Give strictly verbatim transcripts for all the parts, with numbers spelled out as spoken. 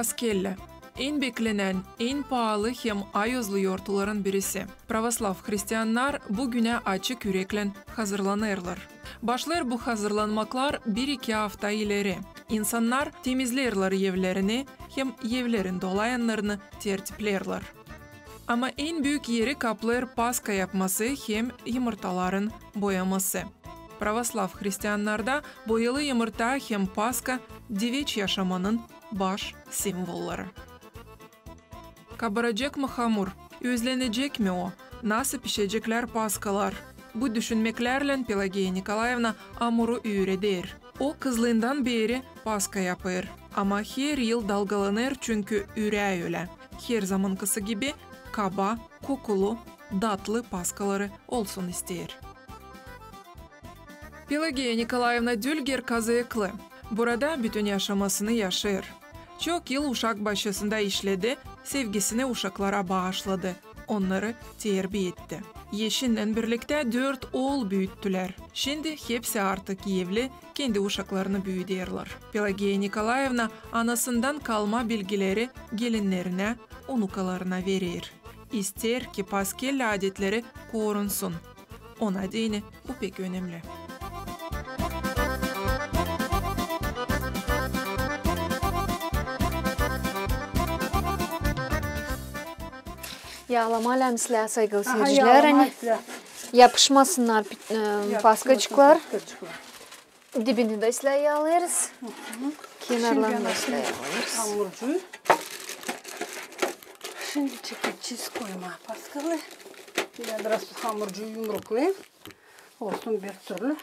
Paskella. En beklenän, en paalı hem ayozlu yortuların birisi. Pravoslav hristiannar bu günä açık üreklän hazırlanêrlar. Başlêêr bu hazırlanmaklar bir-iki afta ileri. İnsannar temizleerlär evlerini hem evlerin dolayannarını tertipleerlär. Ama en büük eri kaplêêr Paska yapması hem yımırtaların boyaması. Pravoslav hristiannarda boyalı yımırta hem Paska diveç yaşamanın baş simvolları. Kabaracek mı hamur? Özlenecek mi o? Nasıl pişeceklär paskalar? Bu düşünmeklärlän Pelageya Nikolayevna amuru üüreder. O kızlıından beeri paska yapêr. Ama her yıl dalgalanêr, çünkü ürää ölä. Her zamankısı gibi kaba, kokulu, datlı paskaları olsun isteer. Pelageya Nikolayevna Dülger kazıklı. Burada bütün yaşamasını yaşêêr. Çok yıl uşak başçasında işledi, sevgisini uşaklara baaşladı, onnarı terbiä etti. Eşinnän birliktä dört ool büüttülär. Şindi hepsi artık evli, kendi uşaklarını büüderlär. Pelageya Nikolayevna anasından kalma bilgileri gelinnerinä, unukalarına verer. İsteer, ki paskella adetleri korunsun. Ona deyni bu pek önemli. Yaalama lääzım islää, saygılı seyircilär, ani yapışmasınnar paskaçıklar. Dibini dä islää yaalêêrız. Kenarlarını da islää yaalêêrız. Hamurcuyu. Şindi çekecez koymaa paskaları. Bän biraz hamurcuyu yumruklayım. Olsun bir türlü.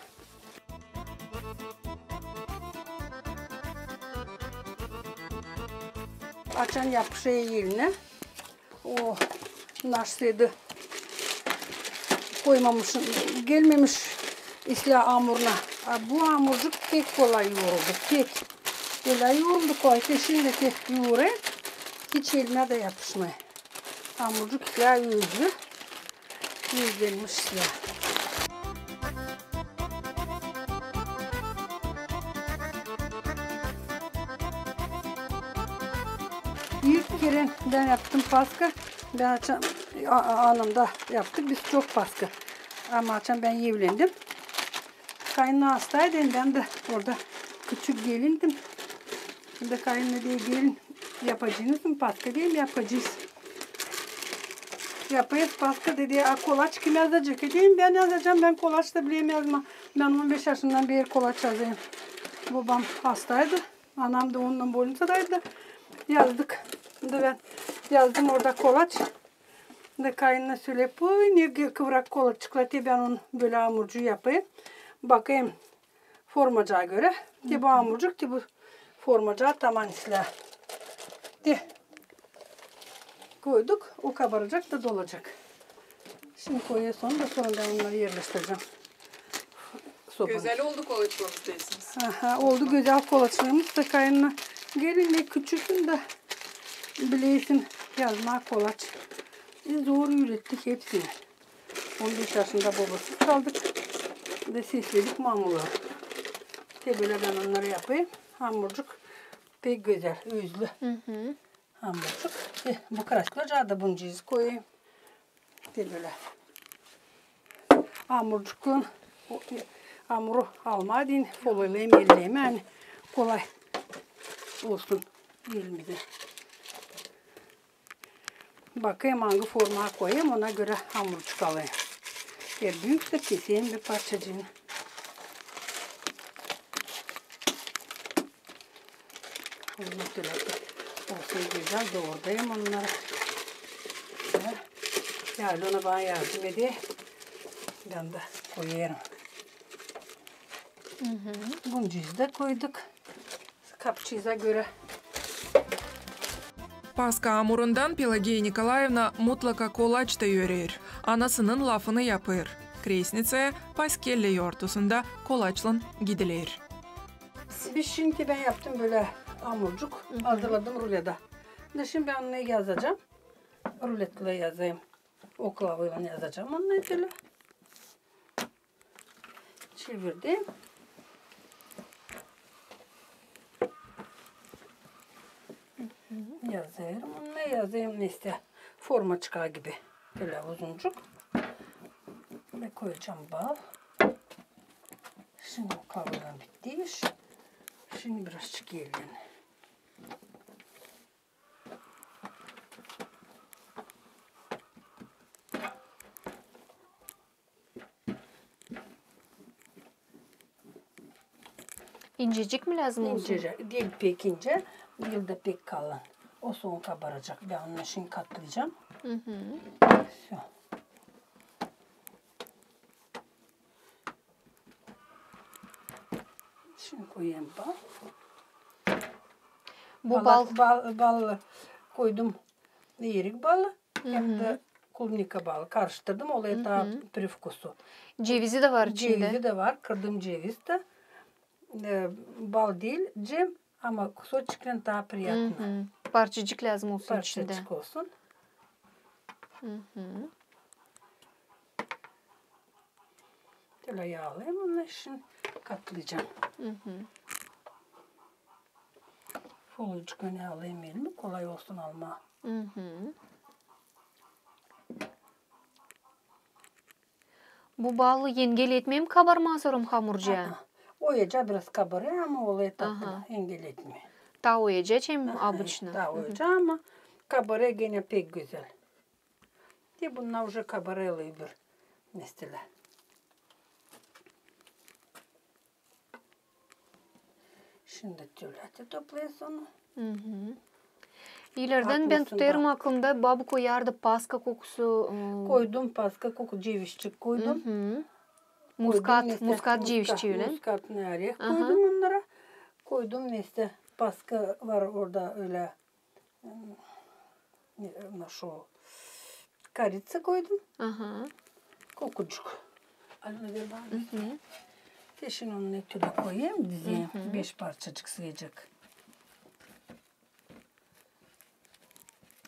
Açan yapışêr elinä. O, naşsaydı koymamışın, gelmemiş islää amuruna. A bu amurcuk pek kolay yuuruldu, pek. Ölä yuuruldu, kolay, şindi ki yuurêr, hiç elinä dä yapışmêêr. Amurcuk islää özü, özlenmiş islää. İlk kerä bän yaptım paska. Bän açan, a-, a-, anamda yaptık biz çok paska. Ama açan bän evlendim, kaynana astaydı, bän dä orada küçük gelindim. Şindi kaynana deer: "Gelin, yapacınız mı paska?" Deerim: "Yapacez." Yapêrız paska, dedi: "A kolaç kim yazacek?" Deerim: "Bän yazacam, bän kolaç da bilerim yazmaa. Bän on beş yaşından beeri kolaç yazêrım. Bobam astaydı, anam da onunnan bolnisadaydı. Yazdık." Da bän yazdım orada kolaç. Da kaynana söledi: "Puy, ne kıvrak kolaççıklar." Te bän onu bölä amurcu yapêrım. Bakêrım, formacaa görä. Te bu amurcuk, te bu formacaa taman islää. Te koyduk, o kabaracek da dolacek. Şindi koyêrız onu da, sora bän onnarı erleştirecäm sobanın. Gözäl oldu kolaçlarımız, deersiniz. Aha, oldu gözäl kolaçlarımız da, kaynana: "Gelin, ne küçüsün da bilesin yazmaa kolaç." Biz zor üürettik hepsini. On beş yaşında bobasız kaldık. Da sesledik mamuları. Te bölä bän onnarı yapêrım. Amurcuk pek gözäl, özlü. Amurcuk. Te bu krasklıca da buncuzuk koyêrım. Te bölä. Amurcuklan, o, e, amuru almaa deyni, folaylayım ellerimä, ani kolay olsun elimizä. Bakêrım, angı formaa koyêrım, ona görä amurcuk alêrım. Eer büüktür, kesêrım bir parçacıını. Ondan sora olsun gözäl, doorêrım onnarı. Ya, Alöna bana yardım eder. Bän dä koyêrım. Buncuzu da koyduk. Kapçıza görä. Paska amurundan Pelageya Nikolayevna mutlaka kolaç da örer. Anasının lafını yapêr. Kresnitsaya paskella yortusunda kolaçlan gidiler. Biz şindi, bän yaptım bölä amurcuk, hazırladım ruleda. Da şindi bän onu yazacam. Ruletkaylan yazayım. Oklavaylan yazacam onu bölä. Çevirdim. Yazêrım. Onu yazayım, neysä, formaçka gibi. Bölä uzuncuk. Ve koyacam bal. Şindi o kavrulma bitti iş. Şindi birazçık elden. İncecik mi lääzım olsun? İncecik. Diil pek incä, diil dä pek kalın. O sora kabaracak. Bän onu şindi katlayacam. Всё. Şindi koyêrım bal. Bu bal, bal, bal koydum, erik balı hem dä klubnika balı. Karıştırdım, olêr taa привкусу. Cevizi dä var içindä. Cevizi dä var, kırdım ceviz dä. E, bal diil, cem, ama kusoçiklen taa приятно. Parçacık lääzım olsun içindä. Parçacık olsun. Bölä yaalêrım onu, şindi katlayacam. Folocuk önä alayım elimi, kolay olsun almaa. Bu balı engel etmeer mi kabarmaa sora hamurcaa? Aa, oyacaa biraz kabarêr, ama olêr tatlı, engel etmeer. Taa oyacaa, çem обычно. Taa oyacaa, ama kabarêr genä pek gözäl. Te bunnar уже kabarêr öbür nesnelär. Şindi tölä te toplêêrız onu. İlerdän bän tutêrım aklımda, baba koyardı paska kokusu. Koydum paska koku, cevizçik koydum. Muskat, muskat cevizçii, ölä? Мускатный орех koydum onnara. Koydum, neysä, paska var orada ölä. Ne, naşo, koritsa koydum. Kokucuk. Alina, ver bana. Te şindi onu tölä koyêrım, dizeyim. Beş parçacık sıcacık.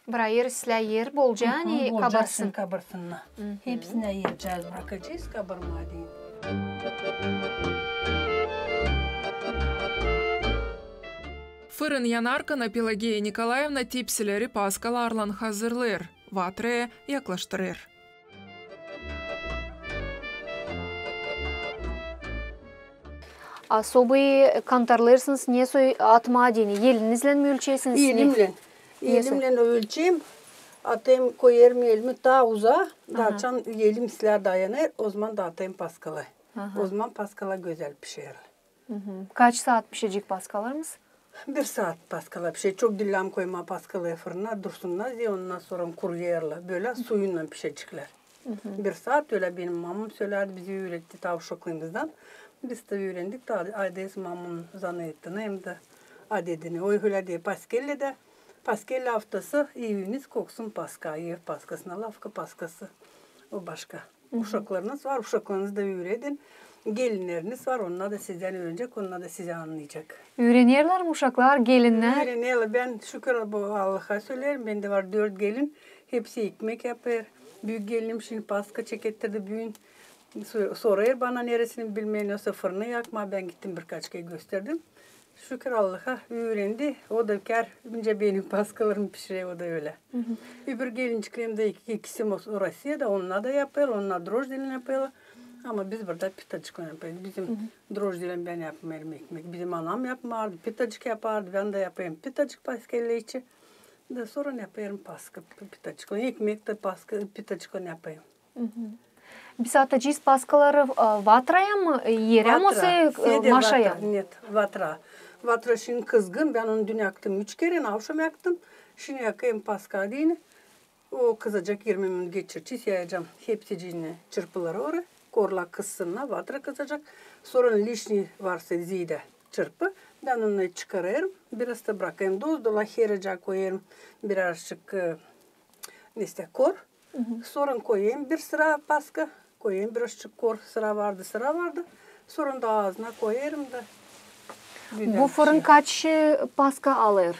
Brakêrız islää er bolca, ani kabarsın. Kabarsınnar. Hepsinä er brakacez kabarmaa deyni. Fırın yanarkan Pelageya Nikolayevna tepsileri paskalarlan hazırlêêr, vatraya yaklaştırêr. Особый kantarlêêrsınız, nesoy atmaa deyni, eliinizlän mi ölçeersiniz? Elimnän. Elimnän ölçeerim, atêrım, koyêrım elimi taa uzaa, da açan elim islää dayanêr, ozaman da atêrım paskaları. Ozaman paskalar gözäl pişer. Kaç saat pişecek paskalarımız? Bir saat paskalar pişer. Çok diil lääzım koymaa paskaları fırına, dursunnar, ondan sora kuruyêrlar. Bölä suyunnan pişeceklär. Bir saat ölä benim mamam sölärdi, bizi üüretti taa uşaklığımızdan. Biz dä üürendik taa adedimiz, mamanın zanaatını hem dä adedini. O ölä deer, paskellä dä, paskellä aftası eviniz koksun paska, ev paskasına, lafka paskası. O başka. Uşaklarınız var, uşaklarınızı da üüredin. Gelinleriniz var, onnar da sizdän üürenecek, onnar da sizi annayacek. Üürenerlär mi uşaklar, gelinnär? Üürenerlär. Bän şükür bu Allaha söleerim, bendä var dört gelin, hepsi ekmek yapêr. Büük gelinim şindi paska çekettirdi büün. So-, sorêr bana neresini bilmeerim, yoksa fırını yakmaa, bän gittim birkaç kerä gösterdim. Şükür Allaha, üürendi. O da kär, nicä benim paskalarımı pişirer, o da ölä. Öbür gelinciklerim dä iki-, ikisi Mos-, Rossiyada, onnar da yapêr, onnar drojdilän yapêr. Ama biz burada pitacıklan yapêrız. Bizim drojdilän bän yapmêêrım ekmek. Bizim anam yapmardı, pitacık yapardı, bän dä yapêrım pitacık paskellä için. Da sora yapêrım paska, pi-, pitacıklan. Ekmek dä paska, pitacıklan yapêrım. Biz atacez paskaları, e, vatraya mı, e, erä mi, yoksa, e, maşaya? Net, vatra. Vatra şindi kızgın, bän onu düün yaktım üç kerä, avşam yaktım. Şindi yakêrım paska deyni. O kızacek, irmi minut geçirecez, yayacam hepsicini çırpıları oraya. Korlar kızsınnar, vatra kızacek. Sora lişni varsa zerä çırpı, bän onu çıkarêrım. Biraz da brakêrım doz, dola heracaa koyêrım birazçık, e, neysä, kor. Sora koyêrım bir sıra paska, koyêrım birazçık kor, sıra vardı, sıra vardı. Sora da aazına koyêrım da. Bu fırın kaç, e, paska alêr?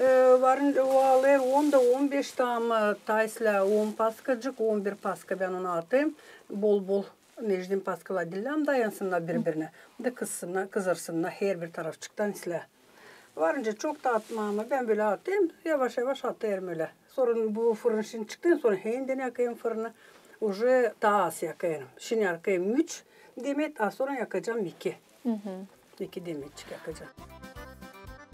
E, varın, o alêr on da, on beş tam, e, taa islää on paskacık, on bir paska bän ona atêrım. Bol-bol, neçin paskalar diil lääzım dayansınnar biri-birinä. Da kızsınnar, kızarsınnar herbir tarafçıktan islää. Varınca çok da atmam, ama bän bölä atêrım, yavaş-yavaş atêrım ölä. Sora bu fırın şindi çıktı, sora hem dä yakêrım fırını, uje taa az yakêrım. Şindi yakêrım üç demet, a sora yakacam iki. İki demetçik yakacam.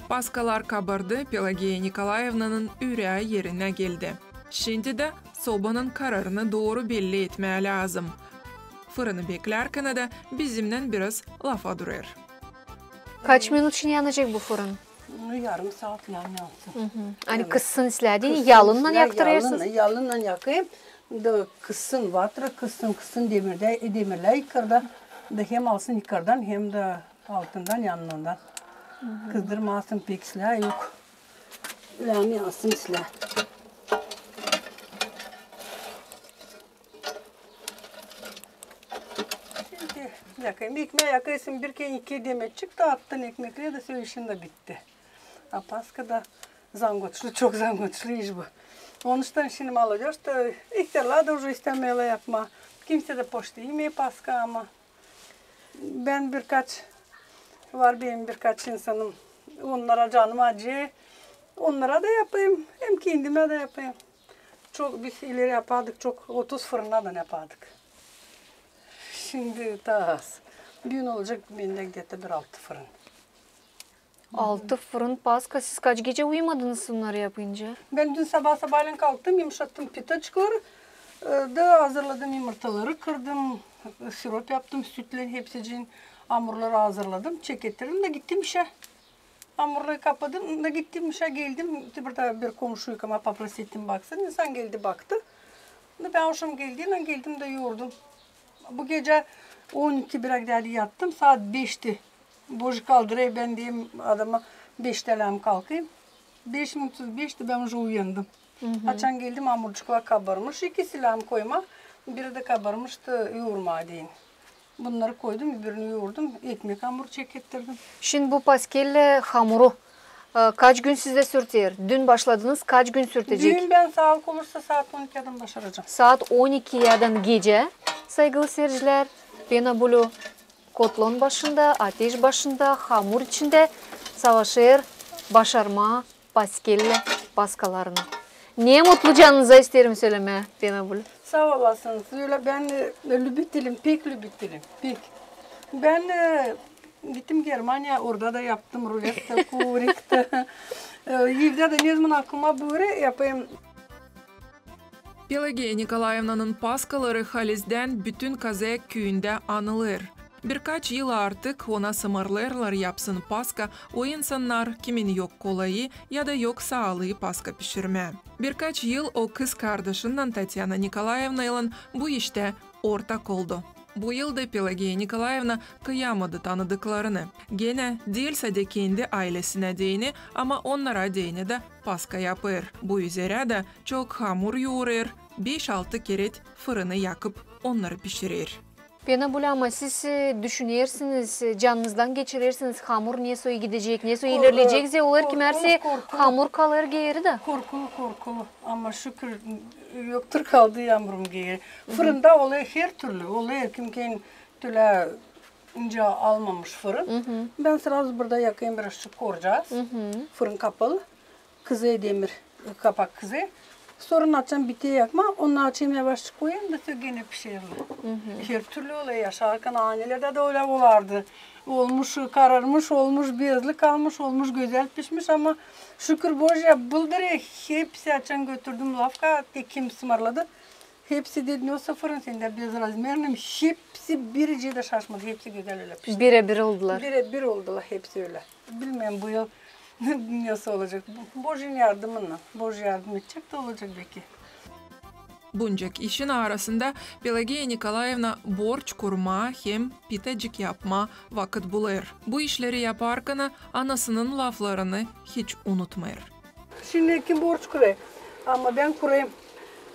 Paskalar kabardı, Pelageya Nikolaevnanın ürää erinä geldi. Şindi dä sobanın kararını dooru belli etmää lääzım. Fırını beklärkän dä bizimnän biraz lafa durêr. Kaç minut şindi yanacek bu fırın? Nu, yarım saat yansın. Ani kızsın islää deyni, yalınnan yaktırêrsınız? Yalınnan yakêrım. Da kızsın, vatra kızsın, kızsın demirlär, demirlär yukarda. Da hem alsın yukardan, hem dä altından, yanından. Kızdırmasın pek islää, yok. Läämi alsın islää. Şindi yakayım. Ekmeä yakêrsın bir kerä, iki demetçik dä attın ekmekleri dä, sän işin dä bitti. A paska da zangoçlu, çok zangoçlu iş bu. Onuştan şindi молодёжь da, ihtärlar da uje istämeerlär yapmaa. Kimsä dä poşta imeer paska, ama bän birkaç, var benim birkaç insanım, onnara canım acıyêr. Onnara da yapêrım, hem kendimä dä yapêrım. Çok biz ileri yapardık, çok otuz fırınnadan yapardık. Şindi taa az. Büün olacek bendä где-то bir altı fırın. Altı fırın paska. Siz kaç gecä uyumadınız onnarı yapınca? Bän dün sabaa sabaalän kalktım, yumuşattım pitaçıkları, e, da hazırladım, yumurtaları kırdım, sirop yaptım, sütlän hepsicin, amurları hazırladım, çekettirdim da gittim işä. Amurları kapadım da gittim işä, geldim. Burada bir komşuyu ama попросить ettim baksın. İnsan geldi, baktı. Da bän akşam geldim, geldim dä yuurdum. Bu gecä on iki birä dä yattım, saat beşti. Boji kaldırêr, bän deerim adama, beştä lääzım kalkayım. Beş minut beşti, bän uje uyandım. Açan geldim, amurçuklar kabarmış, ikisi lääzım koymaa, biri dä kabarmıştı yuurmaa deyni. Bunnarı koydum, birini yuurdum, ekmek amuru çekettirdim. Şindi bu paskellä hamuru, e, kaç gün sizdä sürter? Dün başladınız, kaç gün sürtecek? Büün bän, saalık olursa, saat on ikiyädän başaracam. Saat on ikiyädän gecä, saygılı seyircilär, Pena Bulu kotlon başında, ateş başında, hamur içindä savaşêr başarmaa paskellä paskalarını. Ne mutlu canınıza isteerim sölemää, Pena Bulu. Saa olasınız. Ölä bän, e, любителем, pek любителем, pek. Bän, e, gittim Germaniya, orada da yaptım ruletka, kurikta. E, evdä dä ne zaman aklıma buyurêr, yapêrım. Pelageya Nikolaevnanın paskaları halizdän bütün Kazaya küüyündä anılêr. Birkaç yıl artık ona sımarlêêrlar yapsın paska o insannar, kimin yok kolayı ya da yok saalıı paska pişirmää. Birkaç yıl o kızkardaşınnan Tatyana Nikolaevnaylan bu iştä ortak oldu. Bu yıl da Pelageya Nikolaevna kıyamadı tanıdıklarını. Genä diil sade kendi aylesinä deyni, ama onnara deyni dä paska yapêr. Bu üzerä dä çok hamur yuurêr, beş-altı kerä fırını yakıp onnarı pişirer. Pena Bulu, ama siz, e, düşünersiniz, e, canınızdan geçirersiniz, hamur nesoy gidecek, nesoy ilerleyecek, zerä olar ki, mersä hamur kalêr geeri dä. Korkulu, korkulu. Ama şükür, yoktur kaldı hamurum geeri. Fırında olêr hertürlü, olêr, kimkän tölä incä almamış fırın. Bän srazu burada yakêrım birazçık korcaz. Fırın kapalı. Kızêr demir, kapak kızêr. Sora açan biter yakmaa, onu açan yavaşçık koyêrım da sora genä pişer. Hertürlü olêr, yaşarkan anelerdä dä ölä olardı. Olmuş kararmış, olmuş bezli kalmış, olmuş gözäl pişmiş, ama şükür Bojuya, bıldır, hepsi açan götürdüm lafka, tek kim sımarladı. Hepsi dedi, ne o sıfırın sendä bezrazmernim, hepsi biricii dä şaşmadı, hepsi gözäl ölä pişti. Birebir oldular. Birebir oldular hepsi ölä. Bilmeerim bu yıl nesoy olacek. Bojuya yardımınnan. Boju yardım edecek dä olacek beki. Buncak işin arasında Pelageya Nikolaevna borç kurmaa hem pitacık yapmaa vakıt bulêr. Bu işleri yaparkan anasının laflarını hiç unutmêêr. Şindi kim borç kurêr? Ama bän kurêrım.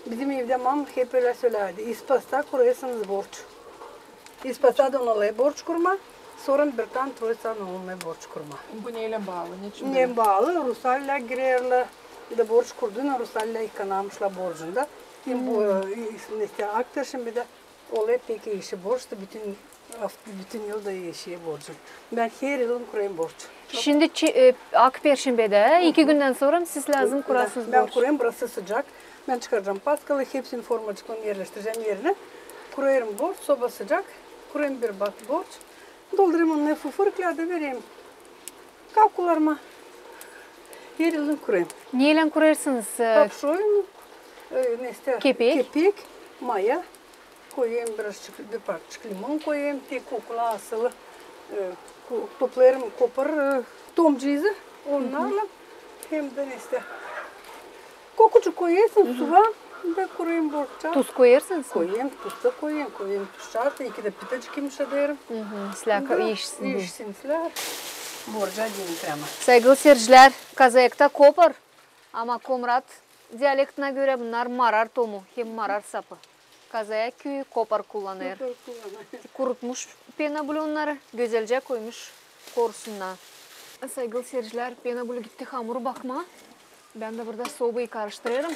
Bizim evdä mam hep ölä sölärdi: ispasta kurêrsınız borç. Ispasta da olêr borç kurmaa, sora bir tan troysa olêr borç kurmaa. Bu neylän baalı, neçin? Neylän baalı? Rusallär girerlär, bir dä borç kurduuna, rusallär yıkanamışlar borcunda. Hem bu, e, işte, akterşin bir dä olêr pek işi borçta bütün Af-, bütün yıl da işe borcum. Bän her yılın kurêrım borç. Şindi çi-, e, ak perşembedä, iki gündän sora siz lääzım kurasınız borç. Bän kurêrım, burası sıcak. Bän çıkaracam paskaları, hepsini formacıklan erleştirecäm erinä. Kurêrım borç, soba sıcak. Kurêrım bir bat borç. Doldurêrım onnarı fufırıklardan, verêrım kavkularıma. Her yılın kurêrım. Neylän kurêrsınız? E, kapşon, e, ne isteer, kepek, kepek, maya. Koyêrım birazçık, bir parçacık limon koyêrım, te kokular asılı, e, ko-, toplêêrım kopar, e, tomcizı, onnarlan hem dä ne isteer. Kokucuk koyêrsın, suva, da kurêrım borça. Tuz koyêrsınız mı? Koyêrım, tuz da koyêrım, koyêrım tuz şart, iki dä pitacık yumuşadêrım. Sislär ka-, işsin. İşsin sislär. Borca deyim krema. Saygılı seyircilär, Kazaekta kopar. Ama komrat dialektinä görä bunnar marar tomu hem marar sapı. Kazaek küüyü kopar kullanêr. Kopar kullanêr. Kurutmuş Pena Blü onnarı, gözelcä koymuş korusunnar. Saygılı seyircilär, Pena Blü gitti hamuru bakmaa. Bän dä burada sobayı karıştırêrım.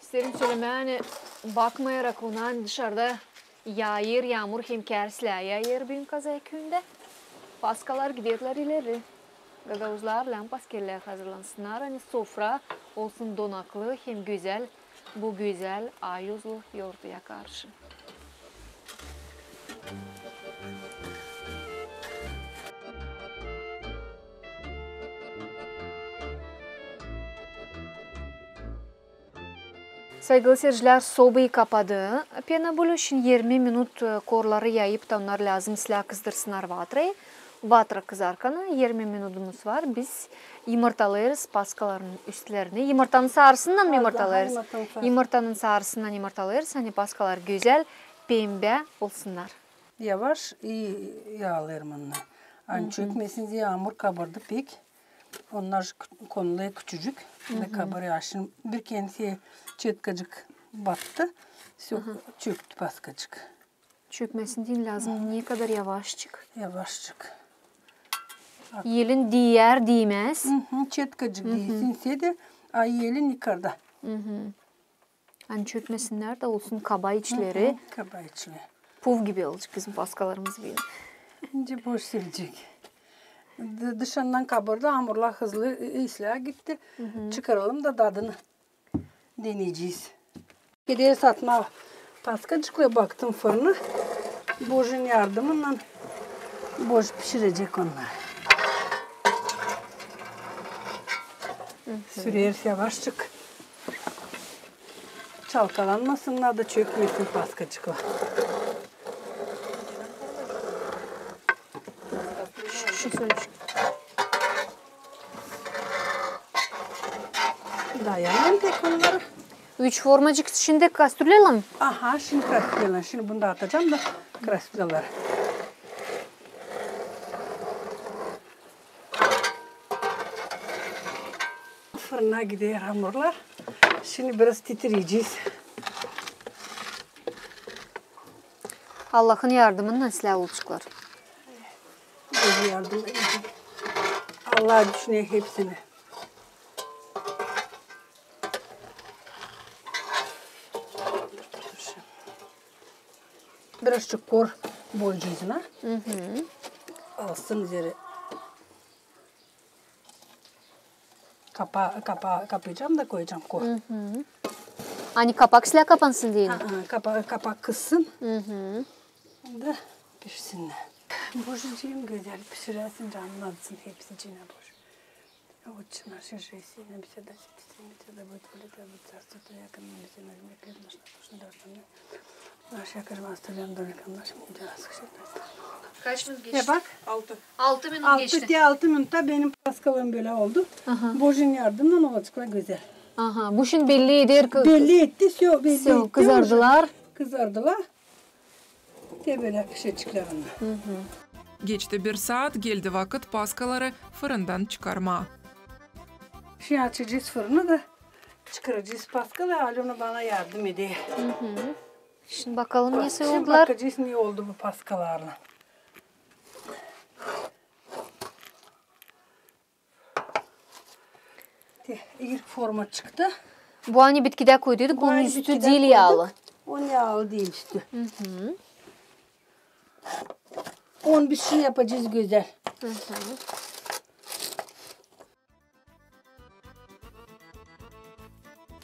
İsteerim sölemää, ani bakmayarak ona, ani dışarda yaayêr yaamur hem kärsilää yaayêr büün Kazaek küüyündä, paskalar giderlär ileri. Gagauzlar lääzım paskellär hazırlansınnar, ani sofra olsun donaklı hem gözäl, bu gözäl ayuzlu yortuya karşı. Saygılı seyircilär, sobayı kapadı Pena Blü. Şindi irmi minut, e, korları yayıp da onnarı lääzım islää kızdırsınnar vatrayı. Vatra kızarkana irmi minudumuz var. Biz yımırtalêêrız paskaların üstlerinä. Yımırtanın saarısından mı yımırtalêêrız? Yımırtanın saarısından yımırtalêêrız, ani paskalar gözäl pembä olsunnar. Yavaş, ii yaalêêrım onnarı. Ani çökmesin diä, amur kabardı pek. Onnar kü-, konulêr küçücük. Da kabarêr aşın. Bir kendisi çetkacık battı. Всё, çöktü paskacık. Çökmesin deyni lääzım ne kadar yavaşçık. Yavaşçık. Elin diyer diymez. Çetkacık diy, sinsä dä, a elin yukarda. Ani çökmesinnär dä, olsun kaba içleri. Kaba içleri. Puf gibi olacek bizim paskalarımız benim. İnce boş silecek. Dı-, dışından kabardı, amurlar hızlı, e, islää gitti. Çıkaralım da dadını deneyecez. Gideriz atmaa paskacıkları, baktım fırını. Bojun yardımınnan Boş pişirecek onnarı. Süreriz yavaşçık. Çalkalanmasınnar da çökmesin paskacıklar. Şu, şu sönücük. Dayanın pek onnarı. Üç formacık şindi kastrülalan. Aha, şindi kastrülalan. Şindi bunu da atacam da kastrülalan. Fırına gider hamurlar. Şindi biraz titireyecez. Allahın yardımınnan sizlär, oolçuklar. Boş yardım edin. Allah düşüner hepsini. Birazçık kor bolcuzuna. Alsın üzeri. Kapa-, kapa-, kapayacam da koyacam kor. Ani kapak sizlär kapansın deyni. Aha, kapa-, kapak kızsın. Da pişsinnär. Boşucum gözäl pişiräsin, canın adsın hepsicini boş. Отче наш, иже еси на небеси, да святится имя Твое, да будет воля Твоя, будет царство Твое, яко на небеси, на земле хлеб наш насущный дашь нам. Наш, яко же мы оставляем должникам нашим, и гоним нас к Kaç minut geçti? Bak. Altı. Altı minut geçti. Altı, te altı minuta benim paskalarım bölä oldu. Boşun yardımınnan olaceklar gözäl. Aha, bu şindi belli eder ki... Belli etti, всё, belli etti. Kızardılar. Kızardılar. Te bölä pişecekler onnarı. Geçti bir saat, geldi vakıt paskaları fırından çıkarmaa. Şindi açacez fırını da çıkaracez paskaları. Alöna bana yardım eder. Şindi bakalım, nesoy oldular. Bakacez, ne oldu bu paskalarlan. İlk forma çıktı. Bu ani bitkidä koyduyduk, onun üstü diil yaalı. Onun yaalı diil üstü. Hı hı. Onu biz şindi yapacez gözäl. Hı hı.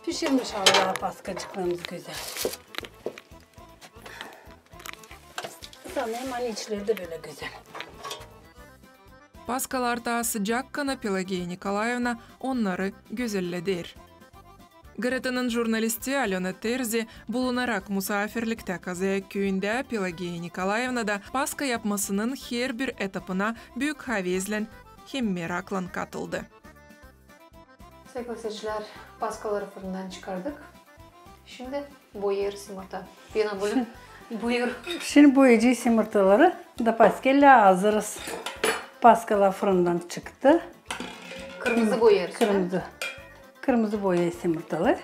Pişirmiş olêr paskacıklarımız gözäl. Sanêrım, ani içleri dä bölä gözäl. Paskalar taa sıcakkana Pelagiya Nikolayevna onnarı gözelleder. Gazetanın jurnalisti Alöna Terzi, bulunarak musaafirliktä Kazayak küüyündä, Pelagiya Nikolayevna da paska yapmasının herbir etapına büük havezlän hem meraklan katıldı. Sevgili seyircilär, paskaları fırından çıkardık. Şindi boyêrız yımırta. Pena Bulü, buyur. Şindi boyayacez yımırtaları. Da paskelä hazırız. Paskalar fırından çıktı. Kırmızı boyêrız, dä mi? Kırmızı. Kırmızı boyêrız yımırtaları.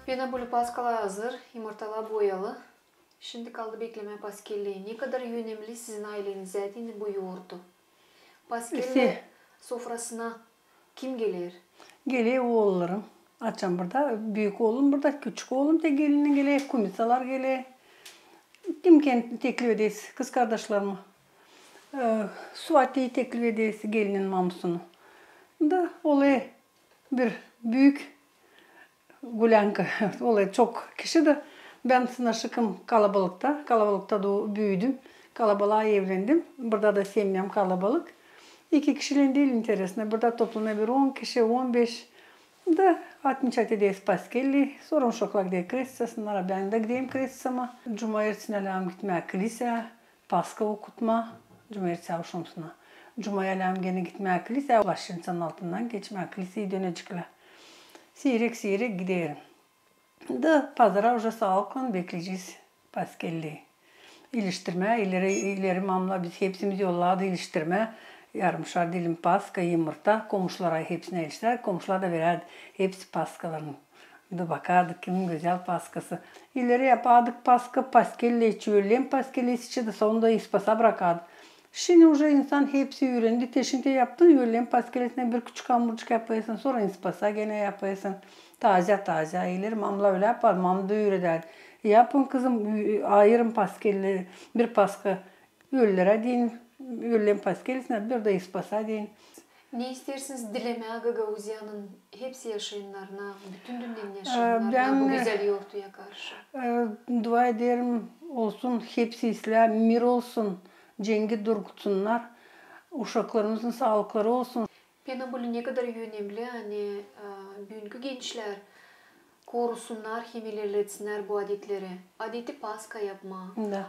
Pena Bulü, paskalar hazır, yımırtalar boyalı. Şindi kaldı beklemää paskelleri. Ne kadar önemli sizin aylenizdä deyni bu yourdu? Paskeller sofrasına kim geler? Geler oollarım. Açan burada, büük oolum burada, küçük oolum da gelinin geler, kumisalar geler. Kim kendi teklif edersä, kızkardaşlarımı. E, suati teklif edersä, gelinin mamusunu. Da olêr bir büük gulänka, olêr çok kişi dä. Bän sınaşıkım kalabalıkta, kalabalıkta doo-, büüdüm, kalabalaa evlendim. Burada da semyam kalabalık. İki kişilän diil, interesno. Burada toplanêr bir on kişi, on beş. Da atmıçat ederiz paskelli, sora uşaklar gider krestitsasına, bän dä giderim krestitsama. Cumaertesini lääzım gitmää klisää. Paska okutmaa, cumaertesi avşamısına. Cumaertesi lääzım genä gitmää klisää, Plaşçanın altından geçmää klisää, döneceklär. Siirek-siirek giderim. Da pazara uje saalıklan bekleyecez paskelleri. İliştirmää, ileri, ileri mamla biz hepsimiz yollardı iliştirmää. Yarımşar dilim paska, yımırta, komuşulara hepsinä iliştirärdi, komuşular da verärdi hepsi paskalarını. Da bakardık, kimin gözäl paskası. İleri yapardık paska, paskelleri, ölän paskelleri sıçtı, sonunda ispasa brakardık. Şindi uje insan hepsi üürendi, te şindi yaptın, ölän paskelerinnän bir küçük hamurcuk yapêrsın, sora ispasa genä yapêrsın. Taaze, taaze, ileri mamla ölä yapar, mam da üüreder. Yapın, kızım, ü-, ayırın paskelleri, bir paska ölän deyin, ölän paskelisinä, bir dä ispasa deyin. Ne isteersiniz dilemää Gagauziyanın hepsi yaşayannarına, bütün dünnänin yaşayannarına bu gözäl yortuya karşı? E, dua ederim, olsun, hepsi islää, mir olsun, cengi durgutsunnar, uşaklarımızın saalıkları olsun. Pena Bulü, ne kadar önemli, ani, e, büünkü gençlär korusunnar hem ilerletsinnär bu adetleri. Adeti paska yapmaa,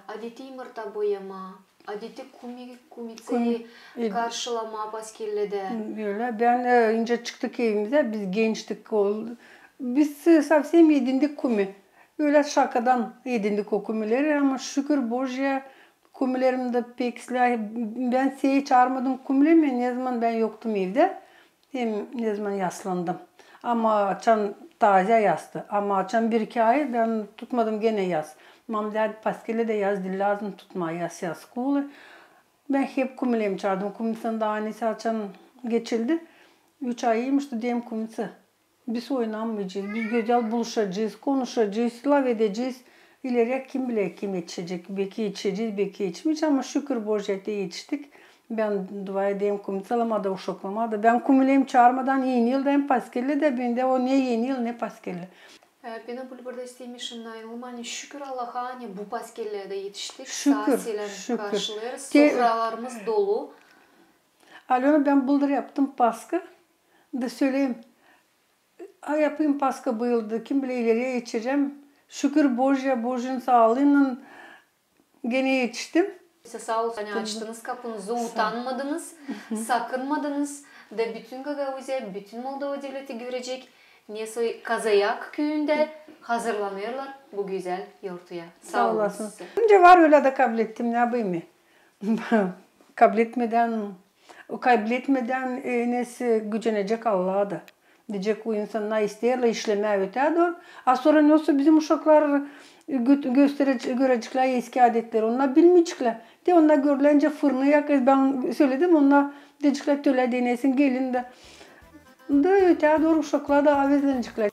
adeti yımırta boyamaa, adeti kumi-, kumitsayı karşılamaa paskelledä. Ölä. Bän, e, nicä çıktık evimizä, biz gençtik. Biz, e, sovsem edindik kumi. Ölä şakadan edindik o kumileri, ama şükür Bojuya, kumilerim dä pek islää. Bän sää çaarmadım kumilerimi, nezaman bän yoktum evdä. Hem nezaman yaslandım. Ama açan taaze yazdı. Ama açan bir-iki ay bän tutmadım genä yas. Mam därdi, paskeli dä yaz diil lääzım tutmaa, yas, yas kuli. Bän hep kumilerimi çaardım. Kumisanın da anisi açan geçildi. Üç ay imiş, deerim, kumisa, biz oynamayacez, biz gözäl buluşacez, konuşacez, lafedecez. İleri kim biler, kim etişecek, beki etişecez, beki etişmeyecez, ama şükür Bojuya, te etiştik. Bän dua ederim kumisalarıma da, uşaklarıma da. Bän kumilerimi çaarmadan Eni yıldayım paskelli dä, bendä o ne Eni yıl, ne paskelli. E, Pena Bulü, burada isteerim şindi ayılmaa, ani şükür Allaha, ani bu paskellerä dä etiştik. Şükür, şükür. Sofralarımız dolu. Alöna, bän bıldır yaptım paska. Da söleyim, a, yapayım paska bu yıl da, kim biler, ileri etişecäm. Şükür Bojuya, Bojunun saalııynan genä etiştim. Saa olun, ani açtınız kapunuzı, utanmadınız, sakınmadınız. Da bütün Gagauziya, bütün Moldova devleti görecek, nesoy Kazayak küüyündä hazırlanêrlar bu gözäl yortuya. Saa olasın. Nicä var, ölä dä kabul ettim, ne yapayım? Kabul etmedän, o kabul etmedän, e, nesoy gücenecek Allah da. Deyecek, o insannar isteerlär işlemää ötää dooru. A sora nesoy bizim uşaklar Gö-, gösterecek, göreceklär eski adetleri. Onnar bilmeyeceklär. Te onnar görüncä fırını yakêr. Bän söledim, onnar deyeceklär, tölä denesin, gelin dä. Da ötää dooru uşaklar da avezleneceklär.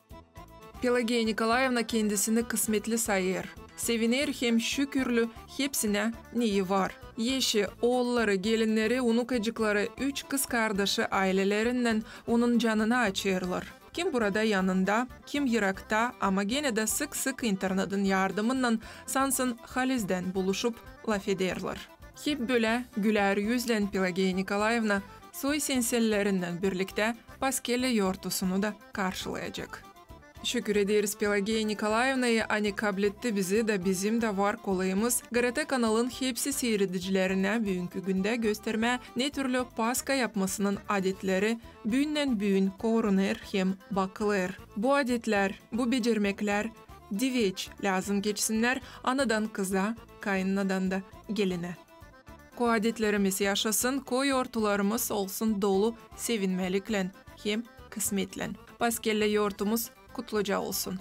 Pelageya Nikolaevna kendisini kısmetli sayêr. Seviner hem şükürlü hepsinä, neyi var. Eşi, oolları, gelinneri, unukacıkları, üç kız kardaşı aylelerinnän onun canını açêrlar. Kim burada yanında, kim yırakta, ama genä dä sık-sık internedin yardımınnan, sansın halizdän buluşup lafederlär. Hep bölä gülär üzlän Pelageya Nikolaevna soy-senserilerinnän birliktä Paskellä yortusunu da karşılayacek. Şükür ederiz Pelageya Nikolaevnayı, ani kabletti bizi da bizim dä var kolayımız. GRT kanalın hepsi siiredicilerinä büünkü gündä göstermää, ne türlü Paska yapmasının adetleri büünnän-büün korunêr hem bakılêr. Bu adetlär, bu becermeklär diveç lääzım geçsinnär anadan kıza, kayınanadan da gelinä. Koy adetlerimiz yaşasın, koy yortularımız olsun dolu sevinmäliklän hem kısmetlän. Paskellä yortumuz kutluca olsun.